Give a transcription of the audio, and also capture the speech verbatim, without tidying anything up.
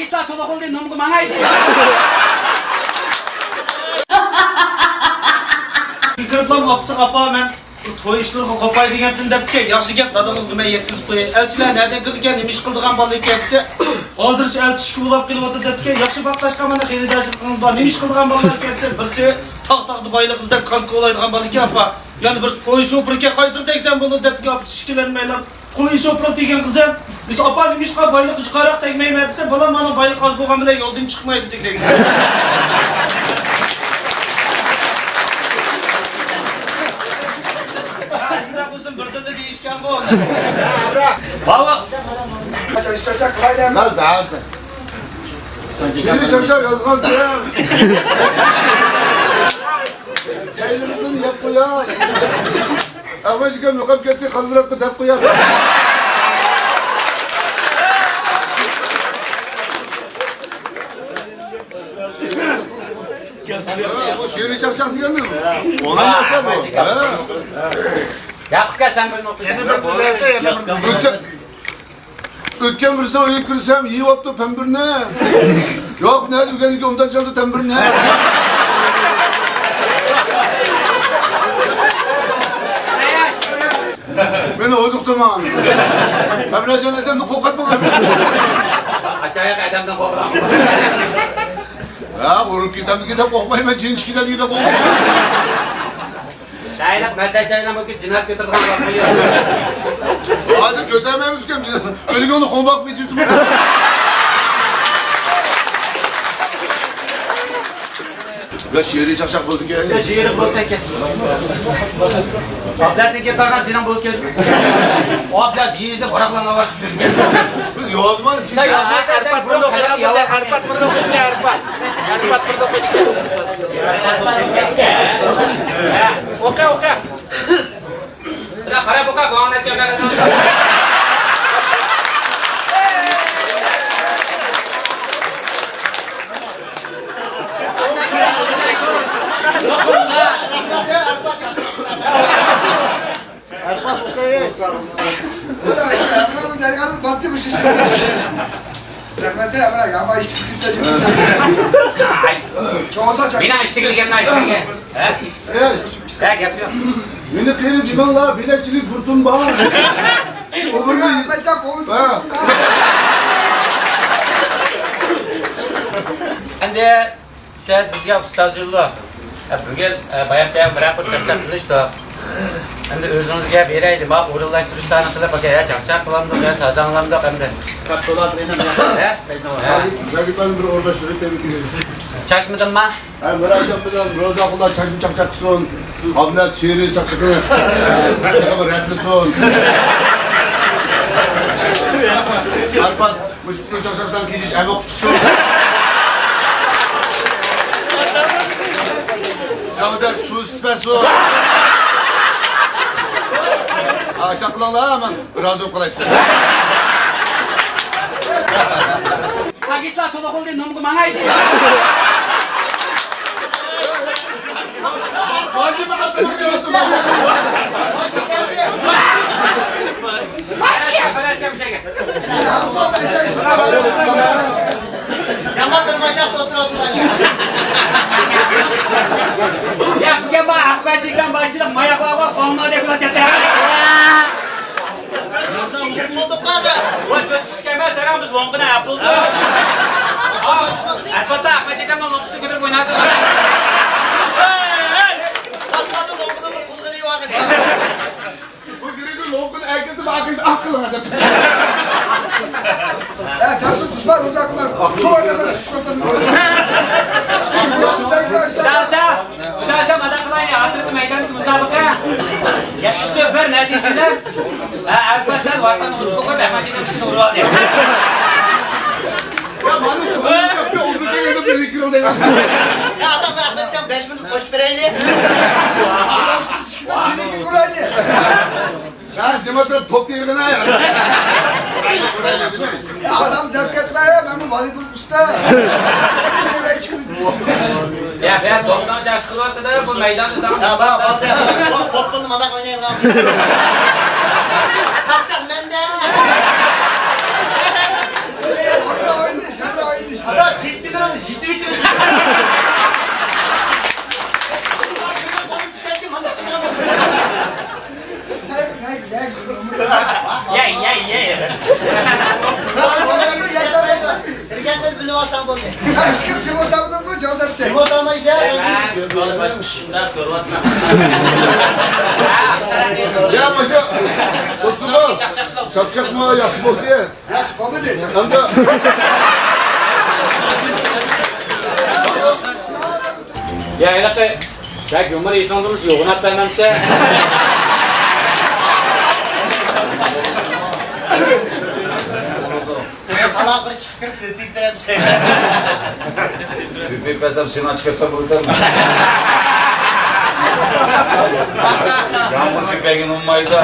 ئىتلار تولا قولدىن نومغا ماڭاي. كىرىپلا ئاپىسىغا، ئاپا، مەن بۇ توي ئىشلىرىغا قوپاي دېگەنتىم دەپتىكەن. ياخشى گەپ، دادىڭىزغا مەن يەتكۈزۈپ قوياي. ئەلچىلەر نەدىن كىرىدىكەن، نېمە ئىش قىلىدىغان بالا ئىكەن دېسە، ھازىرچە ئەلچى ئىشكە ئۇلاپ كېلىۋاتىدۇ دەپتىكەن. ياخشى، باغلاشقان مانا خېرىدارچىلىقىڭىز بار. نېمە ئىش قىلىدىغان بالىلار ئىكەن دېسە، بىرسى تاغ-تاغدا بايلىق ئىزدەپ كانكا ئوۋلايدىغان بالا ئىكەن، ئاپا. يەنە بىرسى پويىز شوپۇرى ئىكەن، قايسىغا تەگسەم بولىدۇ دەپ گەپ ئىككىلەنمەيلا. پويىز شوپۇرى دېگەن قىزىم، بىز ئاپا نېمىشقا بايلىققا جىقراق تەگمەيمەن دېسە، بالام مانا بايلىق ئاز بولغان بىلەن يولدىن چىقمايدۇ دېگەن. شۇنداق بولسۇن، بىردىنلا دېيىشكەنغۇ. باۋا. چاچاق قىلايلى. شېرىن چاچاق يازغانچە. سەيلىمىزدىن يەپ قويار. ئەخمەت ئاكام يوقاپ كەتتى، خالمىراتقا دەپ قويار. بۇ شېرىن چاقچاق دېگەننى ئوينىماسا بۇ. ھە؟ ياقۇپ، كەل سەن بىر نۇقتا. يەنە بىر نۇقتا، يەنە بىر نۇقتا. ئۆتكەن بىرسىنىڭ ئۆيىگە كىرسەم، يېيىۋاپتۇ پەمبىرنى. ياق، نەدە ئۆگەندىكى ئومدان چالدى تەمبىرنى. مېنى ھودۇقتىماڭ. ھەمراھ جەننەتتىن قورقاتماڭ. ئاچاياق ئادەمدىن قورقىدۇ. ھە، ئۇرۇپ كېتەمدىكىن دەپ قورقمايمەن، جىن چىقىدىكىن دەپ قورقىمەن. دايلىق مەسەل چايلام بولۇپ جىناز كۆتۈرىدىغان بولۇپ قويۇپ. ھازىر كۆتەرمەيمىز ئۇكام، جىناز. ئۆلگەننى قوڭ باقىپ كېتىۋېتىپتۇ. يا شېرىن چاقچاق بولدىكەن. يا شېرىن بولسا ئىكەن. ئابلەتنىڭ كېلىپ قالغان سېنىڭ بولۇپ كەل. ئابلەت يېزىپ ھاراقلارغا بارىپ چۈشۈرگەن. بىز يازمىدۇق. سەن يازمايسەن، سەن بۇرۇن قەدەم ياۋا. ئەرپات بىرنى ئوقۇيدۇ، ئەرپات. ئەرپات بىرنى ئوقۇيدۇ. ئوقۇ، ئوقۇ. بىر قاراپ ئوقۇ، بۇ رەھمەت، ئەمرا، يامان ئىشتىك كىمسە جىمسە. مېنىڭ ئىشتىكلىكىمنى ئېيتسىڭىز. ھە؟ ھە، گەپ يوق. مېنى قېرى دېمەڭلار، بۆلەكچىلىك بۇرتۇم بار. ئەمدى سىز بىزگە ئۇستاز يوللۇق. بۈگۈن، ئە، بايام تەييار بىرەر قۇر چاقچاق قىلىشتۇق. ئەمدى ئۆزىڭىزگە بېرەيلى، ماڭا ئورۇنلاشتۇرۇشلارنى قىلىپ، ئاكا، ھە، چاقچاق قىلامدۇق، ھە، ساز ئاڭلامدۇق ئەمدى. ھە؟ ھە؟ بىر ئورۇنلاشتۇرۇپ تەبرىك. چاچمىدىمما؟ ھە، مىراجان بىلەن روزا ئاخۇنلار چاچما چاقچاق قىلسۇن. ئابلەت شېرىن چاقچىقىنى رەتلىسۇن. ئەرپات مۇشۇ پۇل چاقچاقلارنى كېچىش ئەمە قۇتۇقسۇن. جاۋدەت سۇ ئىسىتىپ بەرسۇن. ئاشۇنداق قىلىڭلار، مەن رازى بولۇپ قالاي سىلەرگە. ساكىتلا، تولا قولدىن نومغا ماڭاي. يامان بىر ماشاق ئولتۇرۇۋاتىدۇ. يا، بۈگۈن ما ئەخمەتجىكلەر باشچىلىق ماياقلارغا قوڭما دەپ كەتتى. كىرىپ بولدۇق قارداش. ۋاي، تۆت كىشى كەلمەس، سەرەڭ بىز لوڭقىنى ئەپ بولدۇق. ئەپاتا ئەخمەتجىكلەرنىڭ لوڭقىسىنى كۆتۈرۈپ ئويناۋاتىدۇ. تاسمادا لوڭقىنى بىر قولغا ئېلىۋالغىنى. بۇ گىرىگۈل لوڭقىنى ئەكىردى، ئاكىسى ئاق قىلىڭ دەپ. ھە، تەرتىپ قۇشلار، ئۆزەكلەر. شۇ ئادەملەر چۈشۈرسەم. داسا، داسا، مانا قىلايلى، ھازىرقى مەيداندىكى مۇسابىقە. ئۈچتە بىر نەتىجىدە. ھە، ئەلبەتتە، ۋارقىراننىڭ ئۇچىغا قويۇپ، ئەخمەتجىكنىڭ ئىشىكىنى ئۇرۇۋالدى. يا، مانا، يا، ئادام، ئەخمەتجىكنى بەش مىنۇت قوشۇپ بېرەيلى. سېنىڭكىنى ئۇرايلى. يا، جىماتىرىپ توپ تېرىغىنە. يا، ئادام دەپ كەتمە، يا، مەنمۇ ۋالىبول ئۇستا. مېنى چېۋەي چىقىۋېتىمىز. يا، سەن توپنىڭ جاش قىلىۋاتىدۇ، بۇ مەيداندا ساڭا. يا، بار، بار، بار. توپ، توپ پۇلنى مانا ئوينايدىغان. چارچاق مەندە. يېتىۋېتىۋېتىڭ. يەي، يەي، يەي. كىرگەندە بىلىپ ئالساڭ بولدى. ئىشكىم جىم ئولتۇرمىدىمغۇ، جان دەپتى. جىم ئولتۇرمايسەن. مەن باشقا ئىشىمدا كۆرۈۋاتىمەن. يا، ماشا. ئولتۇرما. چاقچاقچىلار. چاقچاقما، ياخشى بولدى. ياخشى بولمىدى. ئەمدى. يا، ھېلىقى، يا، گۈلنۇر يېسىڭىزمۇ يوغىناپ بەرمەمسە. تالاق بىر چىقىپ كىرىپ، تۆپۈپ بېرەمسەن. تۆپۈپ بەرسەم، سېنى ئاچىقاتسام بولىدۇ. يالغۇز كۆپەيگىنى ئۇنىمايدۇ.